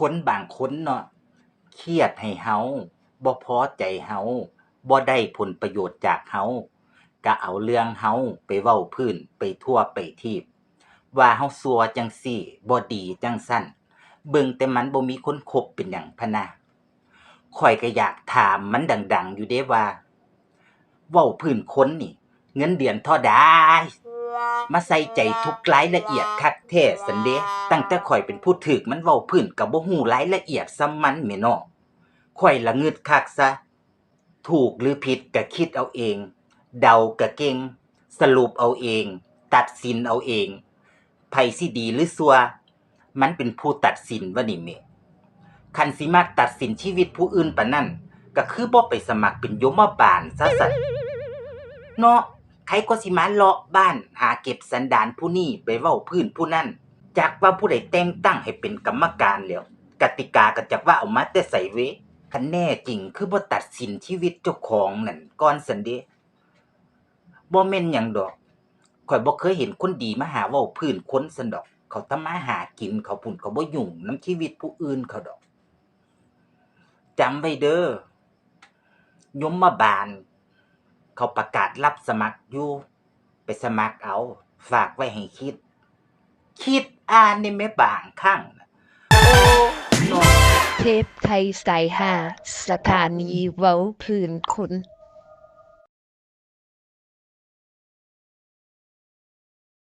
ຄົນບາງຄົນເນາະ ຄຽດໃຫ້ເຮົາ, ບໍ່ພໍໃຈເຮົາ, ບໍ່ໄດ້ຜົນປະໂຫຍດຈາກເຮົາ, ກະເອົາເລື່ອງເຮົາໄປເວົ້າພື້ນ, ໄປທົ່ວໄປທີບ, ວ່າເຮົາຊົ່ວຈັ່ງຊີ້, ບໍ່ດີຈັ່ງຊັ້ນ, ເບິ່ງແຕ່ມັນບໍ່ມີຄົນຄົບເປັນຫຍັງພະນາ. ຂ້ອຍກະຢາກຖາມມັນດັງໆຢູ່ເດ້ວ່າ ເວົ້າພື້ນຄົນນີ້ ເງິນເດືອນທໍ່ໃດ? ມາໃສ່ໃຈທຸກລາຍລະອຽດຄັກແທ້ຊັ້ນເດ. ຕັ້ງແຕ່ຂ້ອຍເປັນຜູ້ຖືກມັນເວົ້າພື້ນກະບໍ່ຮູ້ລາຍລະອຽດສ່ຳມັນແໝ້ເນາະ. ຂ້ອຍລະງຶດຄັກຊະ. ຖືກຫຼືຜິດກະຄິດເອົາເອງ, ເດົາກະເກັ່ງ, ສະຫຼຸບເອົາເອງ, ຕັດສິນເອົາເອງ. ໃຜຊິດີຫຼືຊົ່ວ ມັນເປັນຜູ້ຕັດສິນວະນີ້ແມ່. ຄັນຊິມັກຕັດສິນຊີວິດຜູ້ອື່ນປານນັ້ນ ກະຄືບໍ່ໄປສະໝັກເປັນຍົມມະບານຊະຊັ້ນເນາະ. ໃຜກໍຊິມາເລາະບ້ານຫາເກັບສັນດານຜູ້ນີ້ ໄປເວົ້າພື້ນຜູ້ນັ້ນ. ຈັກວ່າຜູ້ໃດແຕ່ງຕັ້ງໃຫ້ເປັນກຳມະການແລ້ວ, ກະຕິກາກະຈັກວ່າເອົາມາແຕ່ໃສເວ. ຄັນແນ່ຈິງຄືບໍ່ຕັດສິນຊີວິດເຈົ້າຂອງນັ້ນກ່ອນຊັ້ນເດ. ບໍ່ແມ່ນຫຍັງດອກ, ຂ້ອຍບໍ່ເຄີຍເຫັນຄົນດີມາຫາເວົ້າພື້ນຄົນຊັ້ນດອກ. ເຂົາທຳມາຫາກິນເຂົາພຸ້ນ, ເຂົາບໍ່ຫຍຸ້ງນຳຊີວິດຜູ້ອື່ນເຂົາດອກ. ຈຳໄວ້ເດີ, ຍົມມະບານເຂົາປະກາດຮັບສະໝັກຢູ່, ໄປສະໝັກເອົາ, ຝາກໄວ້ໃຫ້ຄິດ. ຄິດອ່ານແດ່ແມ້ບາງຄັ້ງນະ. ໂອ້ ເນາະ. ເທບໄທສາຍຫ້າ ສະຖານີເວົ້າພື້ນຄົນ.